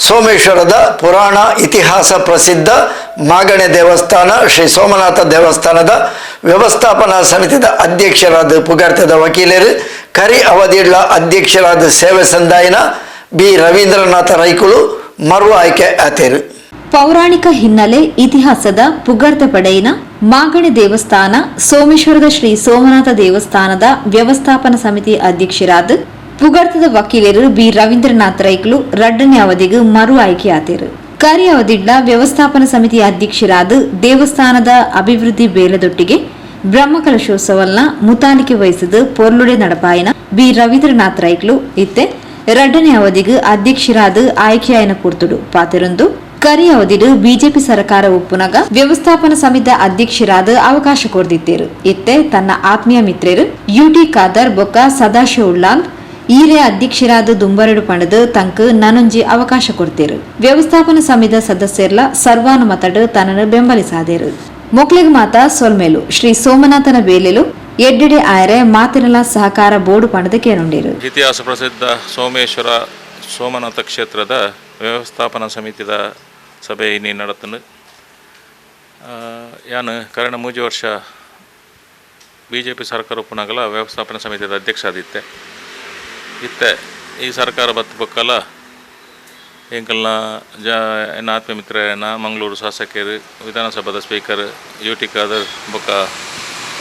ಸೋಮೇಶ್ವರದ ಪುರಾಣ ಇತಿಹಾಸ ಪ್ರಸಿದ್ಧ ಮಾಗಣೆ ದೇವಸ್ಥಾನ, ಶ್ರೀ ಸೋಮನಾಥ ದೇವಸ್ಥಾನದ ವ್ಯವಸ್ಥಾಪನಾ ಸಮಿತಿದ ಅಧ್ಯಕ್ಷರಾದ ಪುಗರ್ತೆದ ವಕೀಲರು, ಕರಿ ಅವಧಿಡ್ಲ ಅಧ್ಯಕ್ಷರಾದ ಸೇವೆ ಸಂದಾಯಿನ ಬಿ ರವೀಂದ್ರನಾಥ ರೈಕುಲು ಮರು ಆಯ್ಕೆ ಆತೇರು. ಪೌರಾಣಿಕ ಹಿನ್ನೆಲೆ, ಇತಿಹಾಸದ ಪುಗರ್ತೆ ಪಡೆಯಿನ ಮಾಗಣೆ ದೇವಸ್ಥಾನ, ಸೋಮೇಶ್ವರದ ಶ್ರೀ ಸೋಮನಾಥ ದೇವಸ್ಥಾನದ ವ್ಯವಸ್ಥಾಪನಾ ಸಮಿತಿ ಅಧ್ಯಕ್ಷರಾದ ಪುಗರ್ತದ ವಕೀಲರು ಬಿ ರವೀಂದ್ರನಾಥ್ ರೈಕ್ಲು ರಡ್ಡನೇ ಅವಧಿಗೆ ಮರು ಆಯ್ಕೆಯಾತೇರು. ಕಾರ್ಯ ಅವಧಿಡ್ಲ ವ್ಯವಸ್ಥಾಪನಾ ಸಮಿತಿ ಅಧ್ಯಕ್ಷರಾದ ದೇವಸ್ಥಾನದ ಅಭಿವೃದ್ಧಿ ಬೇಲದೊಟ್ಟಿಗೆ ಬ್ರಹ್ಮಕಲಶೋತ್ಸವಲ್ನ ಮುತಾಲಿಕೆ ವಹಿಸಿದ ಪೊರ್ಲುಡೆ ನಡಪಾಯಿನ ಬಿ ರವೀಂದ್ರನಾಥ್ ರೈಕ್ಲು ಇತ್ತೆ ರಡ್ಡನೇ ಅವಧಿಗೆ ಅಧ್ಯಕ್ಷರಾದ ಆಯ್ಕೆಯಾಯನ ಪೂರ್ತುಡು ಪಾತೆರೊಂದು, ಕರಿ ಅವಧಿಡು ಬಿಜೆಪಿ ಸರ್ಕಾರ ಉಪ್ಪುನಗ ವ್ಯವಸ್ಥಾಪನಾ ಸಮಿತಿ ಅಧ್ಯಕ್ಷರಾದ ಅವಕಾಶ ಕೊರ್ದಿತ್ತೇರು. ಇತ್ತೆ ತನ್ನ ಆತ್ಮೀಯ ಮಿತ್ರರು ಯುಟಿ ಖಾದರ್ ಬೊಕ್ಕ ಸದಾಶಿವ ಉಳ್ಳಾಲ್ ಈರೆ ಅಧ್ಯಕ್ಷರಾದ ದುಂಬರಡು ಪಂಡದು ತಂಕ್ ನನೊಂಜಿ ಅವಕಾಶ ಕೊಡ್ತೇರು. ವ್ಯವಸ್ಥಾಪನಾ ಸಮಿತಿ ಸದಸ್ಯರ್ಲ ಸರ್ವಾನುಮತಡ್ ತನ್ನನ್ನು ಬೆಂಬಲಿಸಾದೇರು. ಮೊಕ್ಲೆಗ್ ಮಾತ ಸೊಲ್ಮೆಲು. ಶ್ರೀ ಸೋಮನಾಥನ ಬೇಲೆಲು ಎಡ್ಡೆಡೆ ಆಯರೆ ಮಾತಿನಲ ಸಹಕಾರ ಬೋರ್ಡು ಪಂಡದು ಕೇನುಂಡೇರು. ಇತಿಹಾಸ ಪ್ರಸಿದ್ಧ ಸೋಮೇಶ್ವರ ಸೋಮನಾಥ ಕ್ಷೇತ್ರದ ವ್ಯವಸ್ಥಾಪನಾ ಸಮಿತಿದ ಸಭೆ ಇನ್ನಿ ನಡತಂಡು. ಯಾನ್ ಕರಿನ 3 ವರ್ಷ ಬಿಜೆಪಿ ಸರ್ಕಾರ ಉಪ್ಪುನಗಲ ವ್ಯವಸ್ಥಾಪನಾ ಸಮಿತಿದ ಅಧ್ಯಕ್ಷ ಆದಿತ್ತೆ. ಇತ್ತೆ ಈ ಸರ್ಕಾರ ಬತ್ತು ಬೊಕ್ಕಲ ಎಂಕಲ್ನ ಜ ಎನ್ನ ಆತ್ಮೀಯ ಮಿತ್ರನ ಮಂಗಳೂರು ಶಾಸಕರು, ವಿಧಾನಸಭಾದ ಸ್ಪೀಕರ್ ಯು ಟಿ ಖಾದರ್ ಬೊಕ್ಕ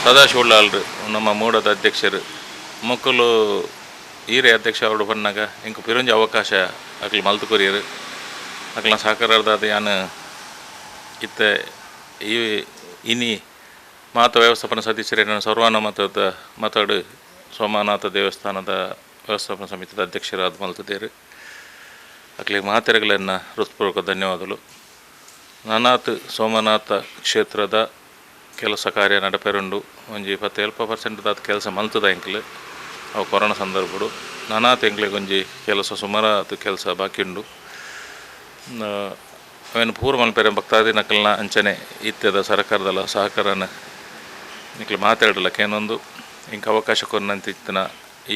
ಸದಾಶಿವ ಉಳ್ಳಾಲ್ರು, ನಮ್ಮ ಮೂಡದ ಅಧ್ಯಕ್ಷರು ಮೊಕುಲು ಈರೆ ಅಧ್ಯಕ್ಷ ಅವರು ಪನ್ನಾಗ ಎಂಕ್ ಪಿರೊಂಜಿ ಅವಕಾಶ ಅಕ್ಲು ಮಲ್ತು ಕೊರಿಯರು. ಅಕ್ಲ್ನ ಸಹಕಾರದಾದ ಯಾನ್ ಇತ್ತೆ ಈ ಇನಿ ಮಾತ ವ್ಯವಸ್ಥಾಪನಾ ಸದಸ್ಯರೇನ ಸರ್ವಾನುಮತದ ಮತಡ್ ಸೋಮನಾಥ ದೇವಸ್ಥಾನದ ವ್ಯವಸ್ಥಾಪನಾ ಸಮಿತಿದ ಅಧ್ಯಕ್ಷರಾದ ಮಲ್ತುದೇರು. ಅಕ್ಲೆಗ್ ಮಾತೆರೆಗ್ಲೆನ್ನ ಹೃತ್ಪೂರ್ವಕ ಧನ್ಯವಾದಗಳು. ನನಾತ್ ಸೋಮನಾಥ ಕ್ಷೇತ್ರದ ಕೆಲಸ ಕಾರ್ಯ ನಡಪೆರುಂಡು. ಒಂಜಿ 10 ಎಲ್ಪ ಪರ್ಸೆಂಟ್ ದಾತ್ ಕೆಲಸ ಮಲ್ತದ ಎಂಕ್ಲು. ಅವು ಕೊರೋನಾ ಸಂದರ್ಭಡು ನನಾತ್ ಎಂಕ್ಲೆಗ್ ಒಂಜಿ ಕೆಲಸ, ಸುಮಾರಾತ್ ಕೆಲಸ ಬಾಕಿ ಉಂಡು. ಅವೆನ್ ಪೂರ ಮಲ್ಪೆರೆ ಭಕ್ತಾದಿನಕಲ್ನ ಅಂಚನೆ ಇತ್ತೆದ ಸರಕಾರದಲ್ಲ ಸಹಕಾರನ ನಿಕ್ಲು ಮಾತಾಡಲ ಕೇನೊಂದು, ಎಂಕ್ ಅವಕಾಶ ಕೊರ್ನಂತಿತ್ತಿನ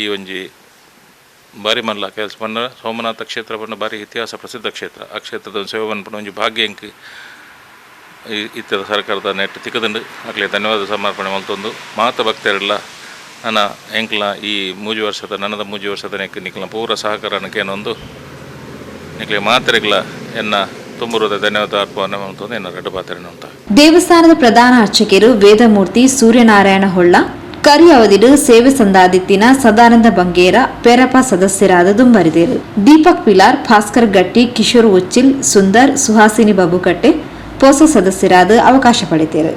ಈ ಒಂಜಿ ಬಾರಿ ಮಲ್ಲ ಕೆಲಸ ಪಂಡ, ಸೋಮನಾಥ ಕ್ಷೇತ್ರ ಪಂಡ ಬಾರಿ ಇತಿಹಾಸ ಪ್ರಸಿದ್ಧ ಕ್ಷೇತ್ರ. ಆ ಕ್ಷೇತ್ರದ ಒಂದು ಸೇವೆ ಮನ್ಪುನ ಒಂಜಿ ಭಾಗ್ಯ ಎಂಕ್ ಈ ಇತ್ತೆದ ಸರ್ಕಾರದ ನೆಟ್ ತಿಕ್ಕುದುಂಡು. ಅಕ್ಲೆ ಧನ್ಯವಾದ ಸಮರ್ಪಣೆ ಮಲ್ತೊಂದು, ಮಾತ ಭಕ್ತರೆಲ್ಲ ನನ್ನ ಎಂಕ್ಲ ಈ 3 ವರ್ಷದ ನನದ 3 ವರ್ಷದ ನೆಕ್ ನಿಕ್ಲ್ನ ಪೂರ ಸಹಕಾರನ ಕೇನೊಂದು, ನಿಕ್ಲೆ ಮಾತೆರೆಗ್ಲ ಎನ್ನ ತುಂಬುರದ ಧನ್ಯವಾದ ಅರ್ಪಣೆ ಮಲ್ತೊಂದು ಎನ್ನ ರಡ್ಡ್ ಪಾತೆರನ ಉಂತ. ದೇವಸ್ಥಾನದ ಪ್ರಧಾನ ಅರ್ಚಕರು ವೇದಮೂರ್ತಿ ಸೂರ್ಯನಾರಾಯಣ ಹೊಳ್ಳ, ಕರಿ ಅವಧಿಡು ಸೇವೆ ಸಂದಾದಿತ್ತಿನ ಸದಾನಂದ ಬಂಗೇರ ಪೆರಪ ಸದಸ್ಯರಾದ ದುಂಬರಿದೇರು. ದೀಪಕ್ ಪಿಲಾರ್, ಭಾಸ್ಕರ್ ಗಟ್ಟಿ, ಕಿಶೋರ್ ಉಚ್ಚಿಲ್, ಸುಂದರ್, ಸುಹಾಸಿನಿ ಬಬುಕಟ್ಟೆ ಪೋಸ ಸದಸ್ಯರಾದ ಅವಕಾಶ ಪಡೆದರು.